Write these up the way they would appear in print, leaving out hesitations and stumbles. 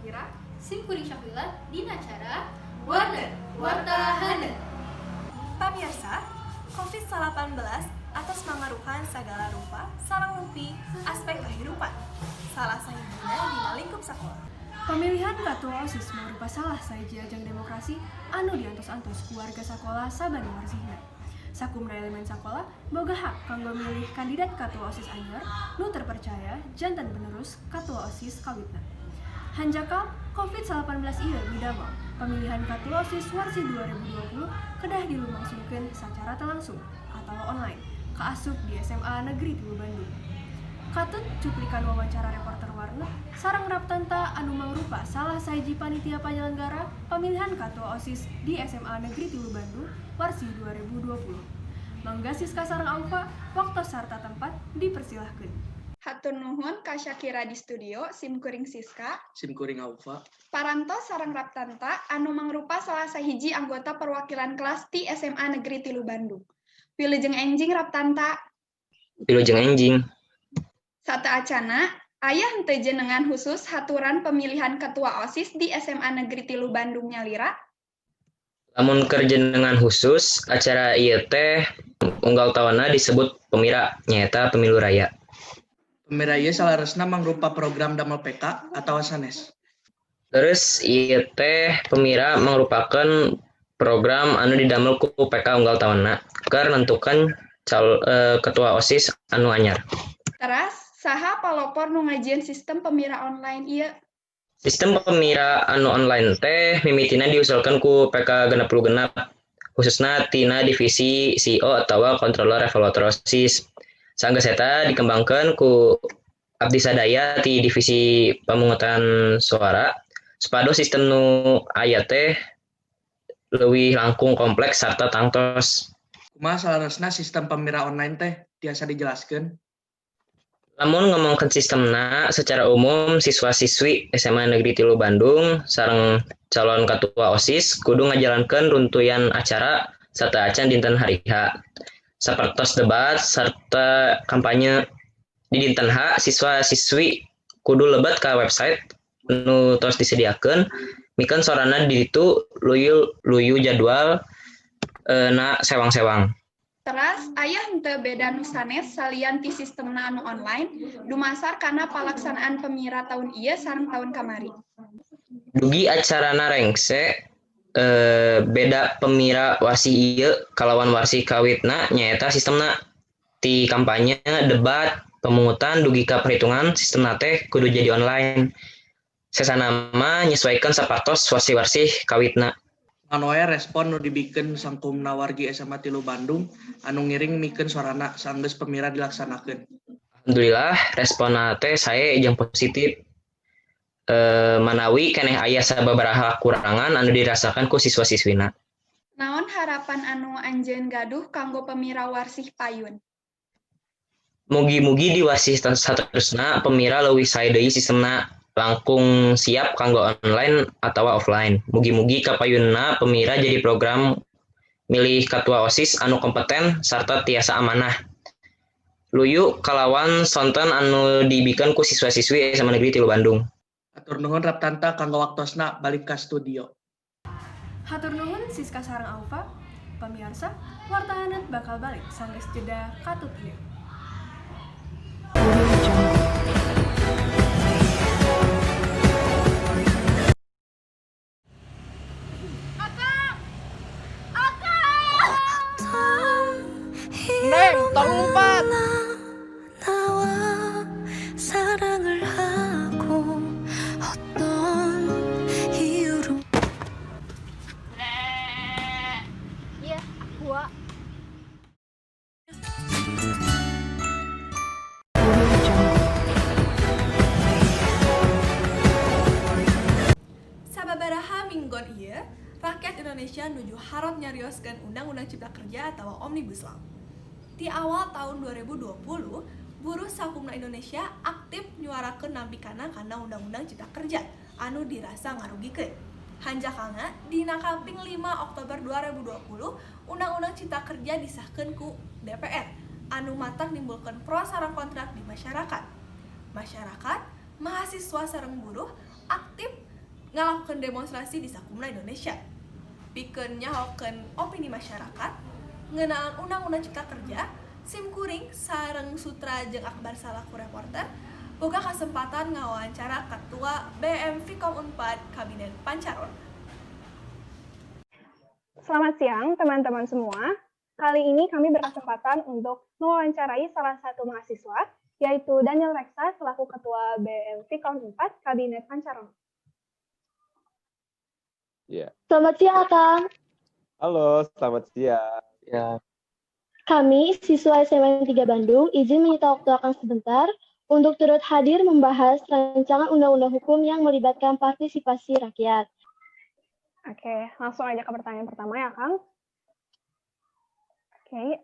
Syakira. Sim kuring Syakwila dina acara Warnet, Warta Haneut. Pamirsa, COVID-19 atos mangaruhan sagala rupa sareng rupi aspek kehidupan. Salah sahijina dina lingkup sakola. Pemilihan Ketua OSIS mangrupa salah sahiji ajang demokrasi anu diantos-antos ku warga sakola saban warsihna. Sakumna elemen sakola boga hak kanggo milih kandidat Ketua OSIS anyar nu terpercaya janten penerus Ketua OSIS kawitna. Hanjakal COVID-19 ieu midamel pemilihan Ketua OSIS Warsih 2020 kedah dilumangsungkeun sacara teu langsung atau online kaasup di SMA Negeri 3 Bandung. Katut cuplikan wawancara reporter Warnet sareng Raptanta anu mangrupa salah sahiji panitia penyelenggara pemilihan Ketua OSIS di SMA Negeri 3 Bandung Warsih 2020. Mangga Siska sareng Aufa, waktu sarta tempat dipersilahkeun. Hatur nuhun ka Syakira di studio, sim kuring Siska. Sim kuring Aufa. Parantos sareng Raptanta anu mangrupa salah sahiji anggota perwakilan kelas ti SMA Negeri 3 Bandung. Wilujeng enjing, Raptanta. Wilujeng enjing. Sateuacana, aya henteu jenengan khusus haturan pemilihan ketua OSIS di SMA Negeri 3 Bandung nyalira? Lamun keur jenengan khusus, acara ieu teh unggal taunna disebut pemira, nyaeta pemilu raya. Pemira ieu saleresna mangrupa program damel PK atawa sanes? Terus ieu teh pemira mangrupakeun program anu didamel ku PK unggal taunna keur nentukeun ketua OSIS anu anyar. Teras, saha palopor nu ngajieun sistem pemira online ieu? Sistem pemira anu online teh mimitina diusulkeun ku PK 66, khususna tina divisi CO atawa Controller Evaluator OSIS. Sanggeus eta dikembangkeun ku abdi sadaya ti divisi pemungutan suara supados sistem nu aya teh leuwih langkung kompleks sarta tangtos. Kumaha saleresna sistem pemira online teh, tiasa dijelaskeun? Lamun ngomongkeun sistemna, secara umum siswa-siswi SMA Negeri 3 Bandung sareng calon ketua OSIS kudu ngajalankeun runtuyan acara sateuacan dinten hari H. Sapertos debat sarta kampanye di dinten H, siswa-siswi kudu lebet ka website nu tos disediakeun mikeun sorana di ditu luyu luyu jadwal na sewang-sewang. Teras, aya henteu beda nu sanes salian ti sistemna anu online dumasar kana palaksanaan pemira taun ieu sareng taun kamari? Dugi acarana rengse, beda pemira warsih ieu kalawan warsih kawitna nyaeta sistemna ti kampanye, debat, pemungutan dugi ka perhitungan sistemna teh kudu jadi online. Sesana mah nyesuaikeun sapartos warsih-warsih kawitna. Naon wae respon nu dibikeun sakumna wargi SMA 3 Bandung anu ngiring mikeun sorana sanggeus pemira dilaksanakeun? Alhamdulillah responna teh sae jeung positif. Manawi keneh aya sababaraha kurangan anu dirasakan ku siswa-siswina. Naon harapan anu anjeun gaduh kanggo pemira warsih payun? Mugi-mugi di warsih saterusna pemira leuwih sae deui sistemna, langkung siap kanggo online atawa offline. Mugi-mugi kapayunna pemira jadi program milih ketua OSIS anu kompeten sarta tiasa amanah. Luyu kalawan sonten anu dibikeun ku siswa-siswi SMA Negeri 3 Bandung. Hatur nuhun Raptanta kanggo waktosna, balik ka studio. Hatur nuhun Siska sareng Aufa. Pemirsa, Warta Haneut bakal balik sanggeus jeda katut ieu. Audio Jungle. Neng, tong lompat. 나와 사랑을 하고 어떤 이유로 Iya, aku. Audio Jungle. Sababaraha minggon ieu, rakyat Indonesia nuju harot nyarioskeun Undang-Undang Cipta Kerja atau Omnibus Law. Di awal tahun 2020, buruh sakumna Indonesia aktif nyuarakeun nampikana kana Undang-Undang Cipta Kerja anu dirasa ngarugikeun. Hanjakalna, dina kaping 5 Oktober 2020, Undang-Undang Cipta Kerja disahkeun ku DPR anu matak nimbulkeun pro sareng kontra di masyarakat. Masyarakat, mahasiswa sareng buruh aktif ngalakukeun demonstrasi di sakumna Indonesia. Pikeun nyahokeun opini masyarakat ngeunaan Undang-Undang Cipta Kerja, sim kuring sareng Sutra jeung Akbar salaku reporter boga kesempatan ngawawancara Ketua BEM Fikom Unpad Kabinet Pancarona. Selamat siang teman-teman semua. Kali ini kami berkesempatan untuk mewawancarai salah satu mahasiswa, yaitu Daniel Reksa selaku Ketua BEM Fikom 4 Kabinet Pancarona. Ya. Selamat siang, Kang. Halo, selamat siang. Ya. Kami, siswa SMA 3 Bandung, izin menyita waktu Akang sebentar untuk turut hadir membahas rancangan undang-undang hukum yang melibatkan partisipasi rakyat. Oke, langsung aja ke pertanyaan pertama ya, Kang. Oke,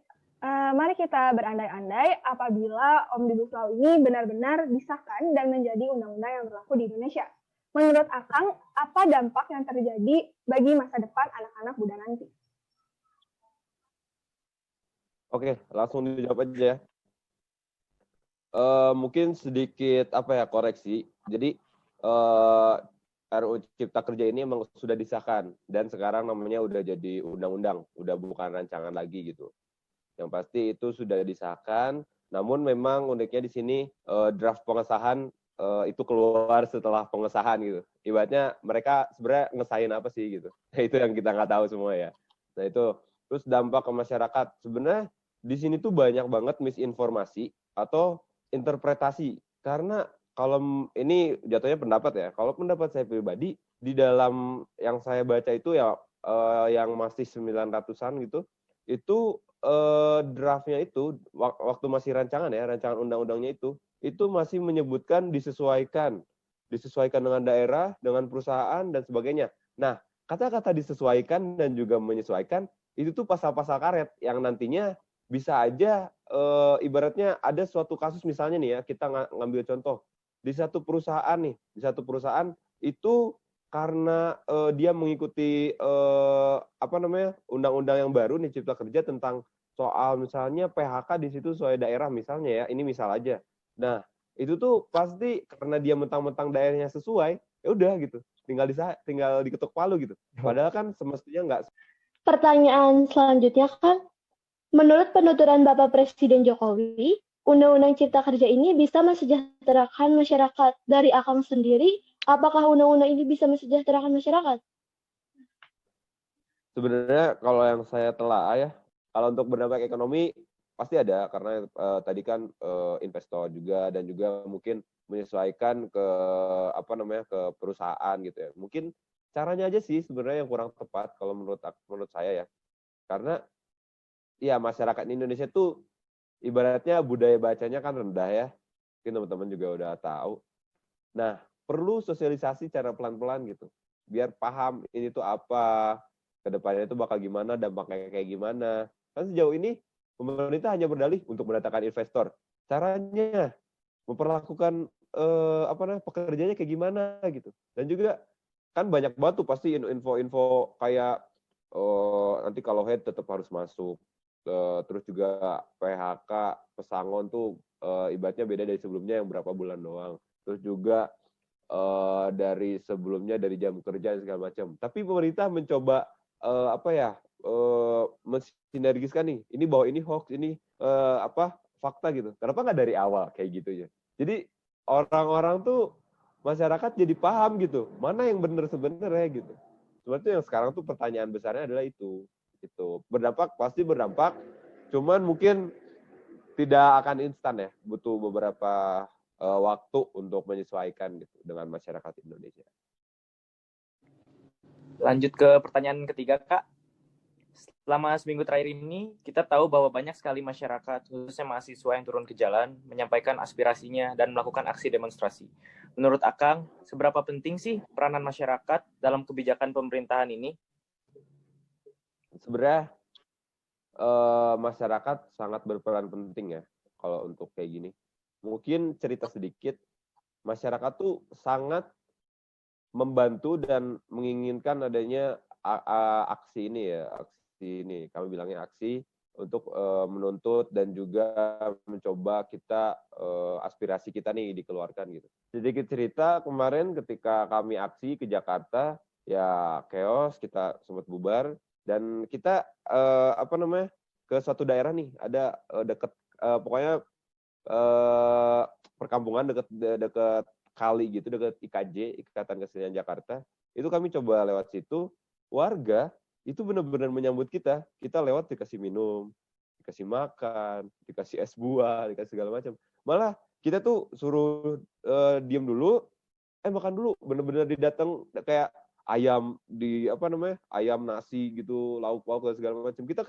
mari kita berandai-andai apabila Omnibus Law ini benar-benar disahkan dan menjadi undang-undang yang berlaku di Indonesia. Menurut Akang, apa dampak yang terjadi bagi masa depan anak-anak muda nanti? Oke, langsung dijawab aja ya. Mungkin sedikit koreksi. Jadi RUU Cipta Kerja ini emang sudah disahkan dan sekarang namanya udah jadi undang-undang, udah bukan rancangan lagi gitu. Yang pasti itu sudah disahkan, namun memang uniknya di sini draft pengesahan itu keluar setelah pengesahan gitu. Ibaratnya mereka sebenarnya ngesahin apa sih gitu. Itu yang kita nggak tahu semua ya. Nah itu terus dampak ke masyarakat. Sebenarnya di sini tuh banyak banget misinformasi atau interpretasi. Karena kalau ini jatuhnya pendapat ya. Kalau pendapat saya pribadi, di dalam yang saya baca itu ya yang masih 900-an gitu, itu draftnya itu waktu masih rancangan ya, rancangan undang-undangnya itu masih menyebutkan disesuaikan dengan daerah, dengan perusahaan dan sebagainya. Nah, kata-kata disesuaikan dan juga menyesuaikan itu tuh pasal-pasal karet yang nantinya bisa aja ibaratnya ada suatu kasus misalnya nih ya, kita ngambil contoh di satu perusahaan nih, di satu perusahaan itu karena dia mengikuti undang-undang yang baru nih Cipta Kerja tentang soal misalnya PHK di situ sesuai daerah misalnya ya, ini misal aja. Nah, itu tuh pasti karena dia mentang-mentang daerahnya sesuai, ya udah gitu, tinggal diketuk palu gitu. Padahal kan semestinya nggak. Pertanyaan selanjutnya kan, menurut penuturan Bapak Presiden Jokowi, Undang-Undang Cipta Kerja ini bisa mensejahterakan masyarakat. Dari Akang sendiri, apakah undang-undang ini bisa mensejahterakan masyarakat? Sebenarnya kalau yang saya telaah ya, kalau untuk berdampak ekonomi pasti ada, karena tadi kan investor juga dan juga mungkin menyesuaikan ke ke perusahaan gitu ya. Mungkin caranya aja sih sebenarnya yang kurang tepat kalau menurut saya ya. Karena ya masyarakat Indonesia tuh ibaratnya budaya bacanya kan rendah ya. Mungkin teman-teman juga udah tahu. Nah, perlu sosialisasi cara pelan-pelan gitu. Biar paham ini tuh apa, kedepannya itu bakal gimana, dampaknya kayak gimana. Kan sejauh ini pemerintah hanya berdalih untuk mendatangkan investor. Caranya memperlakukan pekerjanya kayak gimana gitu. Dan juga kan banyak banget tuh pasti info-info kayak nanti kalau head tetap harus masuk. Terus juga PHK pesangon tuh ibaratnya beda dari sebelumnya yang berapa bulan doang. Terus juga dari sebelumnya dari jam kerja segala macam. Tapi pemerintah mencoba mensinergiskan nih, ini bahwa ini hoax, ini fakta gitu. Kenapa nggak dari awal kayak gitu ya? Jadi orang-orang tuh masyarakat jadi paham gitu, mana yang benar sebenarnya gitu. Sebenarnya yang sekarang tuh pertanyaan besarnya adalah itu. Itu berdampak, pasti berdampak, cuman mungkin tidak akan instan ya, butuh beberapa waktu untuk menyesuaikan gitu dengan masyarakat Indonesia. Lanjut ke pertanyaan ketiga, Kak. Selama seminggu terakhir ini, kita tahu bahwa banyak sekali masyarakat, khususnya mahasiswa yang turun ke jalan, menyampaikan aspirasinya dan melakukan aksi demonstrasi. Menurut Akang, seberapa penting sih peranan masyarakat dalam kebijakan pemerintahan ini? Sebenarnya masyarakat sangat berperan penting ya kalau untuk kayak gini. Mungkin cerita sedikit, masyarakat tuh sangat membantu dan menginginkan adanya aksi ini ya, aksi ini. Kami bilangnya aksi untuk menuntut dan juga mencoba kita aspirasi kita nih dikeluarkan gitu. Sedikit cerita kemarin ketika kami aksi ke Jakarta, ya chaos, kita sempat bubar dan kita ke suatu daerah nih, ada deket pokoknya perkampungan deket kali gitu, deket IKJ, Ikatan Kesenian Jakarta. Itu kami coba lewat situ, warga itu benar-benar menyambut kita. Kita lewat dikasih minum, dikasih makan, dikasih es buah, dikasih segala macam. Malah kita tuh suruh diem dulu, makan dulu. Benar-benar didatang kayak ayam di ayam nasi gitu, lauk-lauk dan segala macam. Kita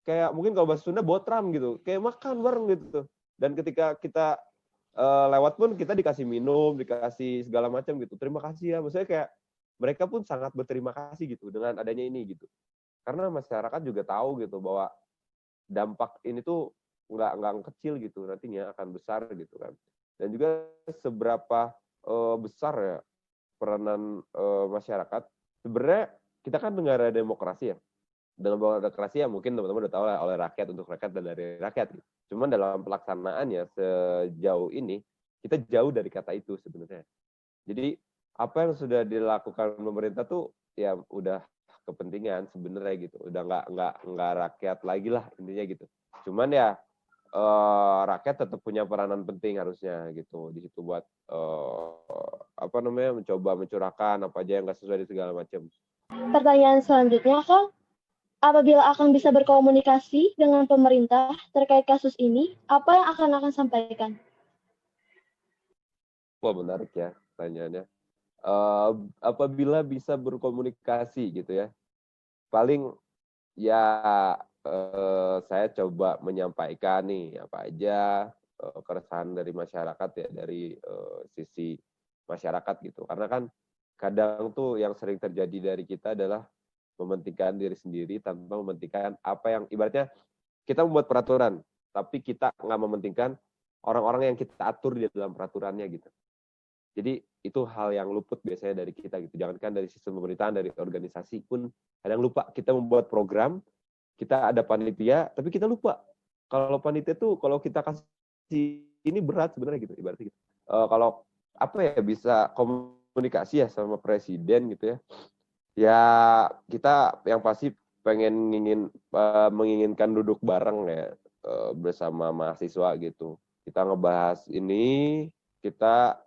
kayak mungkin kalau bahasa Sunda botram gitu, kayak makan bareng gitu. Dan ketika kita lewat pun kita dikasih minum, dikasih segala macam gitu. Terima kasih ya, maksudnya kayak mereka pun sangat berterima kasih gitu dengan adanya ini gitu. Karena masyarakat juga tahu gitu bahwa dampak ini tuh nggak kecil gitu, nantinya akan besar gitu kan. Dan juga seberapa besar ya peranan masyarakat. Sebenarnya kita kan negara demokrasi ya. Dengan demokrasi ya mungkin teman-teman udah tahu lah, oleh rakyat, untuk rakyat, dan dari rakyat gitu. Cuman dalam pelaksanaannya sejauh ini kita jauh dari kata itu sebenarnya. Jadi apa yang sudah dilakukan pemerintah tuh ya udah kepentingan sebenarnya gitu, udah nggak rakyat lagi lah intinya gitu. Cuman ya rakyat tetap punya peranan penting harusnya gitu di situ buat mencoba mencurahkan apa aja yang nggak sesuai di segala macam. Pertanyaan selanjutnya, Kang, apabila akan bisa berkomunikasi dengan pemerintah terkait kasus ini, apa yang akan sampaikan? Wah, menarik ya pertanyaannya. Apabila bisa berkomunikasi gitu ya, paling ya saya coba menyampaikan nih apa aja keresahan dari masyarakat ya, dari sisi masyarakat gitu. Karena kan kadang tuh yang sering terjadi dari kita adalah mementingkan diri sendiri tanpa mementingkan apa yang ibaratnya kita membuat peraturan, tapi kita nggak mementingkan orang-orang yang kita atur di dalam peraturannya gitu. Jadi itu hal yang luput biasanya dari kita gitu. Jangankan dari sistem pemerintahan, dari organisasi pun kadang lupa. Kita membuat program, kita ada panitia, tapi kita lupa. Kalau panitia tuh kalau kita kasih ini berat sebenarnya gitu, ibaratnya gitu. Kalau apa ya bisa komunikasi ya sama presiden gitu ya. Ya kita yang pasti pengen menginginkan duduk bareng ya bersama mahasiswa gitu. Kita ngebahas ini, kita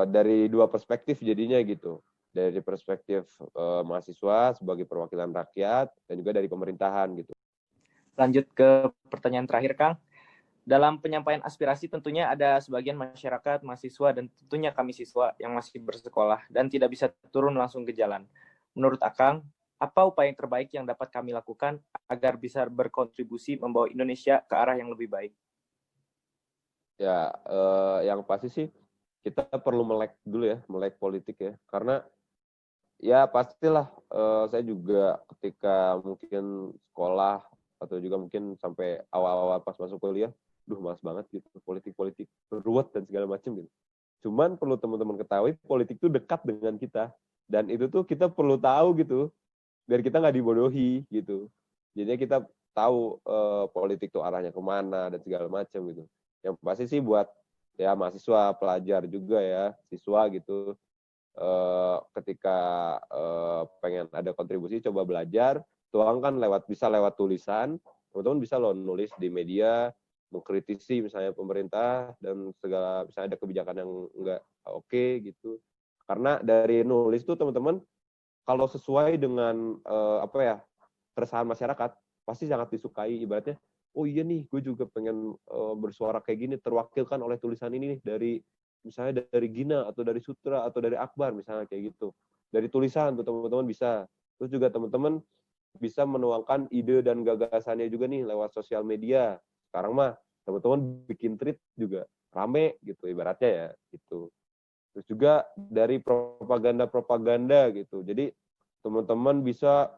dari dua perspektif jadinya gitu. Dari perspektif mahasiswa sebagai perwakilan rakyat dan juga dari pemerintahan gitu. Lanjut ke pertanyaan terakhir, Kang. Dalam penyampaian aspirasi tentunya ada sebagian masyarakat, mahasiswa, dan tentunya kami siswa yang masih bersekolah dan tidak bisa turun langsung ke jalan. Menurut Akang, apa upaya yang terbaik yang dapat kami lakukan agar bisa berkontribusi membawa Indonesia ke arah yang lebih baik? Ya, yang pasti sih kita perlu melek dulu ya, melek politik ya. Karena ya pastilah saya juga ketika mungkin sekolah atau juga mungkin sampai awal-awal pas masuk kuliah, duh malas banget gitu, politik-politik ruwet dan segala macam gitu. Cuman perlu teman-teman ketahui, politik tuh dekat dengan kita. Dan itu tuh kita perlu tahu gitu, biar kita nggak dibodohi gitu. Jadinya kita tahu politik tuh arahnya kemana dan segala macam gitu. Yang pasti sih buat ya mahasiswa, pelajar juga ya, siswa gitu, ketika pengen ada kontribusi, coba belajar, tuangkan bisa lewat tulisan, teman-teman bisa loh nulis di media, mengkritisi misalnya pemerintah dan segala, misalnya ada kebijakan yang nggak oke gitu. Karena dari nulis tuh teman-teman kalau sesuai dengan keresahan masyarakat pasti sangat disukai, ibaratnya oh iya nih, gue juga pengen bersuara kayak gini, terwakilkan oleh tulisan ini nih, dari misalnya dari Gina atau dari Sutra atau dari Akbar misalnya kayak gitu. Dari tulisan tuh teman-teman bisa. Terus juga teman-teman bisa menuangkan ide dan gagasannya juga nih lewat sosial media. Sekarang mah teman-teman bikin tweet juga rame gitu ibaratnya ya gitu. Terus juga dari propaganda-propaganda gitu. Jadi teman-teman bisa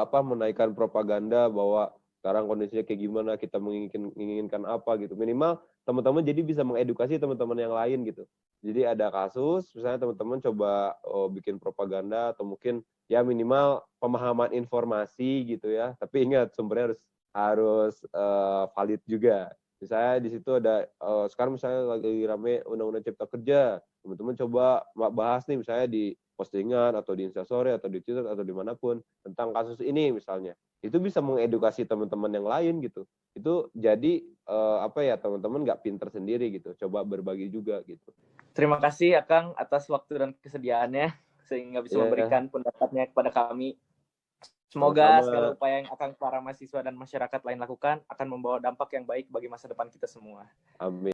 menaikkan propaganda bahwa sekarang kondisinya kayak gimana, kita menginginkan apa gitu. Minimal teman-teman jadi bisa mengedukasi teman-teman yang lain gitu. Jadi ada kasus, misalnya teman-teman coba bikin propaganda atau mungkin ya minimal pemahaman informasi gitu ya. Tapi ingat sumbernya harus harus valid juga. Misalnya di situ ada sekarang misalnya lagi rame Undang-Undang Cipta Kerja, teman-teman coba bahas nih misalnya di postingan atau di Instastory atau di Twitter atau dimanapun tentang kasus ini misalnya. Itu bisa mengedukasi teman-teman yang lain gitu. Itu jadi teman-teman nggak pinter sendiri gitu. Coba berbagi juga gitu. Terima kasih Akang atas waktu dan kesediaannya sehingga bisa memberikan pendapatnya kepada kami. Semoga segala upaya yang akan para mahasiswa dan masyarakat lain lakukan akan membawa dampak yang baik bagi masa depan kita semua. Amin.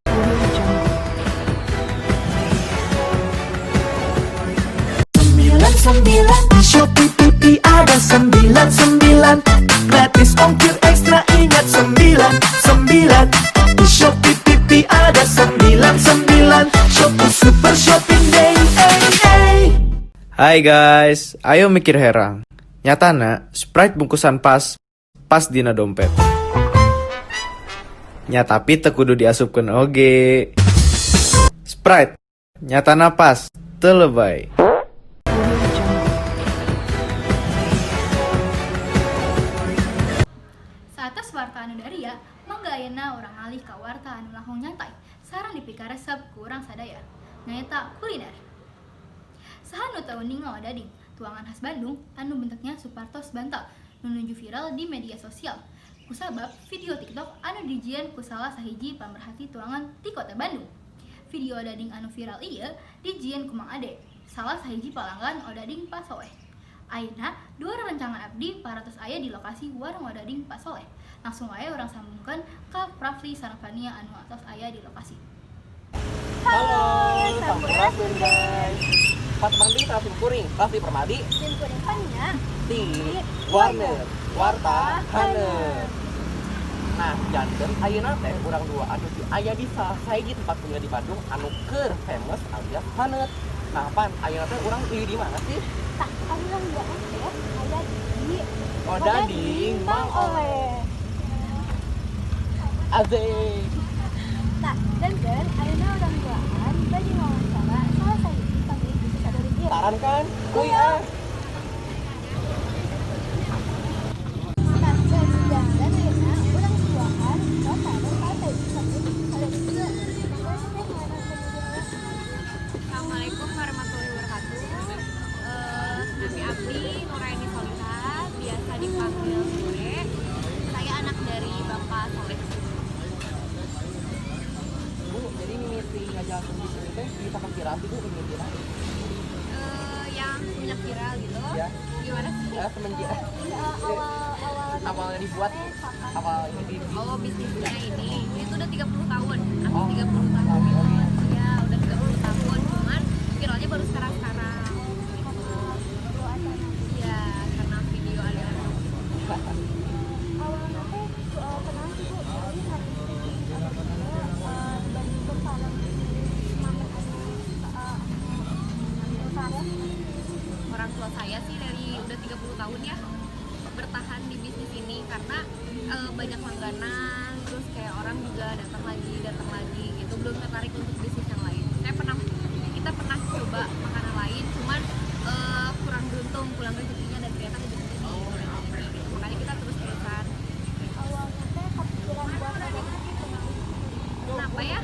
99 Shopee TV ada 99, gratis ongkir ekstra, ingat 99. Di Shopee TV ada 99, Shopee Super Shopping Day. Hey, hey. Hai guys, ayo mikir herang. Nyatana, Sprite bungkusan pas, pas dina dompet. Nya tapi teu kudu diasupkeun oge. Sprite, nyatana pas, teu lebay. Saatos warta anu daria, mangga ayeuna urang ngalih ka warta anu langkung nyantai, sareng dipikaresep ku urang sadaya, nyaeta kuliner. Saha nu teu uninga odading, tuangan khas Bandung anu bentuknya supartos bantal nu nuju viral di media sosial kusabab video TikTok anu dijieun ku salah sahiji pamerhati tuangan ti kota Bandung. Video odading anu viral ieu dijieun ku Mang Ade, salah sahiji palanggan odading Pak Soleh. Ayeuna dua rerencangan abdi parantos aya di lokasi warung odading Pak Soleh. Langsung wae urang sambungkeun ka Prafli sareng Fania anu atos aya di lokasi. Halo, sampurasun guys. Pas Bang Di sama Kuring, Rafli Permadi, Sim Kuring Fania, di Warner, Warta Haneut. Nah, janten ayeuna teh urang dua anu di aya di salah sahiji tempat kuliner di Bandung anu keur famous alias haneut. Nah, pan ayeuna teh urang di mana sih? Tah, urang dua teh aya di Odading Mang Oleh. Azek. Tah, janten ayeuna urang duaan bade ngawancara salah sahiji pemilik bisnis odading ieu. Saran kan? Kuy ah. Tah, janten ayeuna urang duaan sareng salah sahiji pemilik bisnis odading ieu. Assalamualaikum warahmatullahi wabarakatuh. Nami abdi Nuraini Soliha, biasa dipanggil Sule. Saya anak dari Bapak Soleh. Bu, jadi mimiti ngajakin bisnis teh bisa viral sih Bu, mimiti Yang semenjak viral gitu. Ya. Gimana sih? Semenjak awalnya dibuat, awal ini di oh, bisnisnya ini itu udah 30 tahun. Aku 30 tahun. Iya, udah 30 tahun, cuman viralnya baru sekarang-sekarang. Iya, karena video ada. Awalnya teh kenal sih Bu, jadi hari dibandingkan sareng mama orang tua saya sih dari udah 30 tahun ya bertahan di bisnis ini karena banyak langganan, terus kayak orang juga datang lagi gitu, belum tertarik untuk bisnis yang lain. Kita pernah coba makanan lain, cuman kurang beruntung, kurang rezekinya dan ternyata rezekinya di ini gitu. Makanya kita terus-terusan. Awalnya teh kepikiran buat kenapa ya?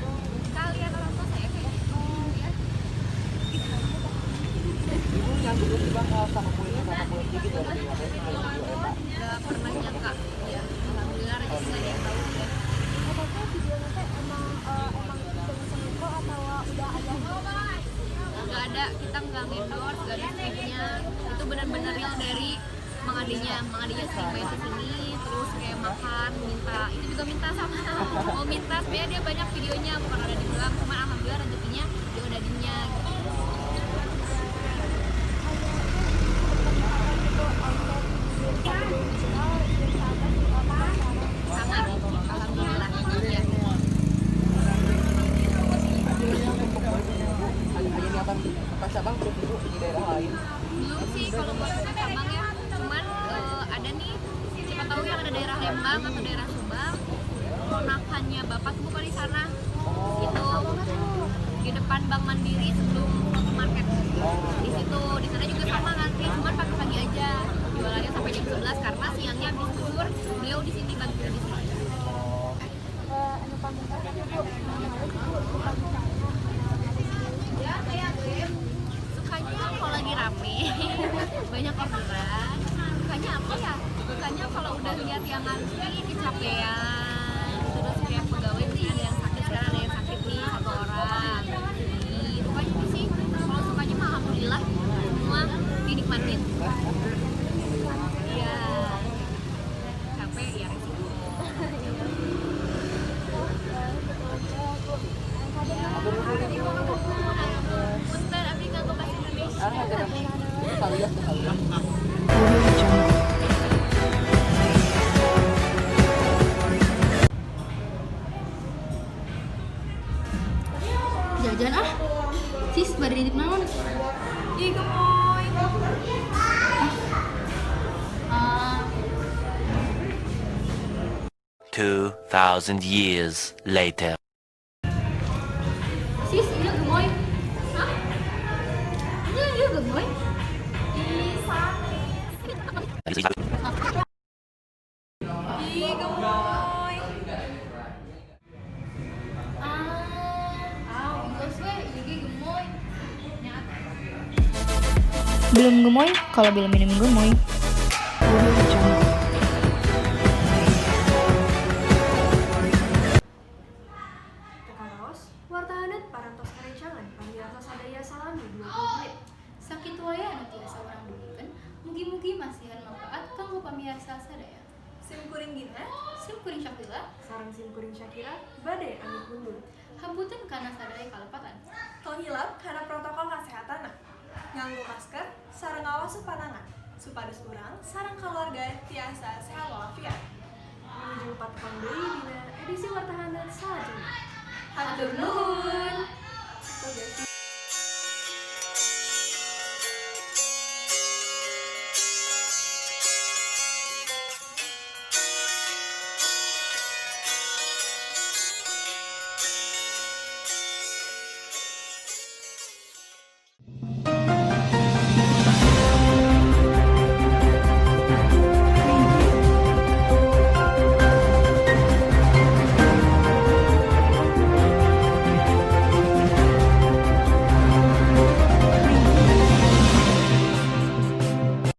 Kalian orang tua saya kayak gitu ya. Ibu yang dulu sih Bang sama kulitnya gitu ya. Nggak pernah nyangka. Ya, alhamdulillah rezekinya ada yang tahu ya. Katanya videonya teh emang iseng-iseng itu atau udah ada? Nggak ada, kita nggak endorse, nggak ada skripnya. Itu benar-benar real dari Mang Adenya. Mang Adenya sering main ke sini, terus kayak makan, minta. Itu juga minta sama mau minta, sebenarnya dia banyak videonya, bukan ada di belakang, cuman alhamdulillah rezekinya di odadingnya gitu. Sangat, alhamdulillah. Ya. Ada niatan buka cabang terus Ibu di daerah lain? Belum sih kalau buat buka cabang ya, cuman ada nih, siapa tahu yang ada daerah Lembang atau daerah Subang, ponakannya bapak tuh buka di sana, gitu di depan Bank Mandiri sebelum market. Di situ, di sana juga sama ngantri, cuman pagi-pagi aja jualannya sampai jam 11 karena siangnya habis tidur, beliau di sini bantuin. Banyak orderan. Dukanya apa ya? Dukanya kalau udah lihat yang ngantri kecapean. Terus kayak pegawai nih ada yang sakit, sekarang ada yang sakit nih satu orang. Jadi dukanya itu sih. Kalau sukanya mah alhamdulillah semua dinikmatin. Iya. Capek ya resiko. Punten abdi nganggo bahasa Indonesia. Jajan ah. Sis bari nitip naon? Ih, gemoy. Ah, 2,000 years later. Sis, ieu gemoy. Hah? Iya, ieu gemoy. Ih, sanes. Ih, gemoy. Ah, geus we, ieu ge gemoy. Nya. Belum gemoy, kalau belum minum gemoy. Teu karaos, Warta Haneut parantos karencangan pamiarsa sadaya salami 20 menit. Sakitu wae anu tiasa urang dugikeun, mugi-mugi masihan manfaat kanggo pamiarsa sadaya. Sim kuring Gina, Sim kuring Syakila, Sareng sim kuring Syakira, bade amit mundur. Hapunten kana sadaya kalepatan. Tong hilap kana protokol kesehatan. Nganggo masker, sareng ngawas panangan, supados urang sareng keluarga tiasa sehat walafiat. Wilujeng patepang deui dina edisi Warta Haneut salajengna. Hatur nuhun. Tuh guys.